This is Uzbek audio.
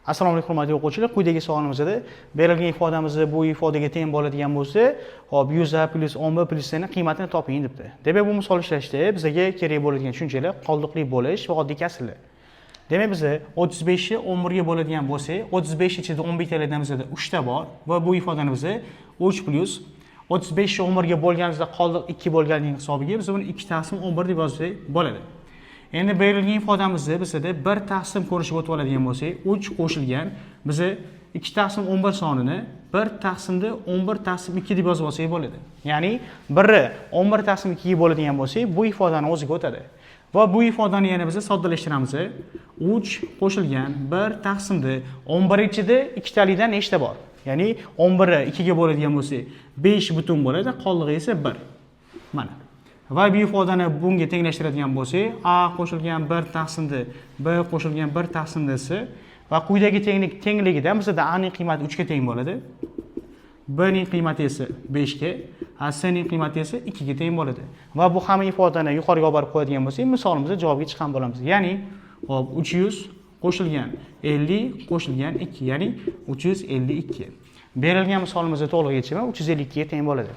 Assalomu alaykum, hurmatli o'quvchilar. Quyidagi savolimizda berilgan ifodamizni bu ifodaga teng bo'ladigan bo'lsa, hop, 100 a plyus 10 b plyus c ni qiymatini toping debdi. Demak, bu misol ishlashda bizga kerak bo'ladigan tushunchalar qoldiqli bo'lish va oddiy kasrlar. Demak, biz 35 ni 11 ga bo'ladigan bo'lsak, 35 ichida 11 talidan bizda 3 ta bor va bu ifodani biz 3 plyus 35 ni 11 ga bo'lganimizda qoldiq 2 bo'lganligi hisobiga biz buni 2 taqsim 11 deb yozsak bo'ladi. Endi berilgan ifodamizni bizda 1 taqsim ko'rinishga o'tib oladigan bo'lsak, 3 qo'shilgan biza 2 taqsim 11 sonini 1 taqsimda 11 taqsim 2 deb yozib olsak bo'ladi. Ya'ni 1-ni 11 taqsim 2 ga bo'ladigan bo'lsak, bu ifodani o'ziga o'tadi. Va bu ifodani yana biz soddalashtiramiz. 3 qo'shilgan 1 taqsimda 11 ichida ikkitalidan nechta bor? Ya'ni 11 ni 2 ga bo'ladigan bo'lsak, 5 butun bo'ladi, qoldig'i esa 1. Mana. Va bu ifodani bunga tenglashtiradigan bo'lsak, a qo'shilgan 1 taqsimda b qo'shilgan 1 taqsimda c va quyidagi tenglik tengligidan bizda a ning qiymati 3 ga teng bo'ladi. B ning qiymati esa 5 ga, a c ning qiymati esa 2 ga teng bo'ladi. Va bu hamma ifodani yuqoriga olib borib qo'yadigan bo'lsak, misolimizda javobga chiqqan bo'lamiz. Ya'ni, hop, 300 qo'shilgan 50 qo'shilgan 2, ya'ni 352. Berilgan misolimizda to'liq yechimi 352 ga teng bo'ladi.